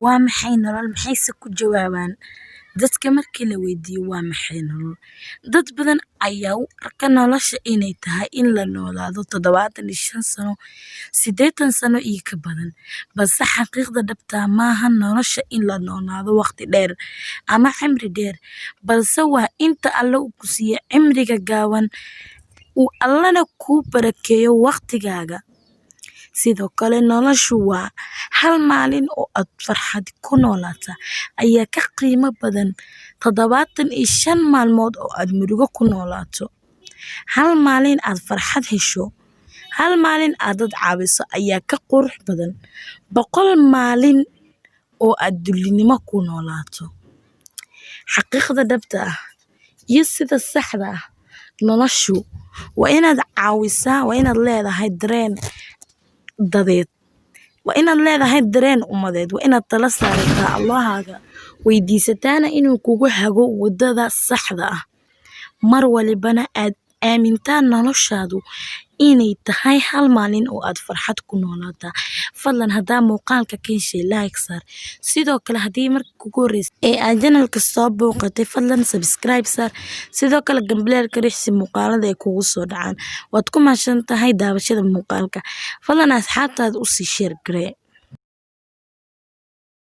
Waa maxay nolol? Maxayse ku jawaabaan dadka markii la weydiiyo waa maxay nolol? Dad badan ayaa u arka nolosha inay tahay in la noolaado 75 sano, 80 sano iyo ka badan, balse xaqiiqda dhabta ah maaha nolosha in la noolaado waqti dheer ama cimri dheer, balse waa inta Alle uu ku siiyey cimriga gaaban uu Allana kuu barakeeyo waqtigaaga. Sidoo kale noloshu waa hal maalin oo aad farxad ku noolaata ayaa ka qiimo badan 75 maalmood oo aad murugo ku noolaato. Hal maalin aad farxad hesho, hal maalin aad dad caawiso ayaa ka qurux badan 100 maalin oo aad dullinimo ku noolaato. Xaqiiqda dhabta ah iyo sida saxda ah noloshu waa inaad caawisaa, waa inaad leedahay dareen dadeed, waa inaad leedahay dareen ummadeed, waa inaad tala saarataa Allahaaga, weydiisataana inuu kugu hago waddada saxda ah. Mar walibana aad aamintaa noloshaadu inay tahay hal maalin oo aad farxad ku noolaataa. Fadlan haddaa muuqaalka ka heshay, like saar. Sidoo kale haddii marka kugu horreysay ee aad channelka soo booqatay, fadlan subscribe saar. Sidoo kale gambaleelka riix si muuqaalada ay kugu soo dhacaan. Waad ku mahadsan tahay daawashada muuqaalka. Fadlan asxaabtaada u sii share garee.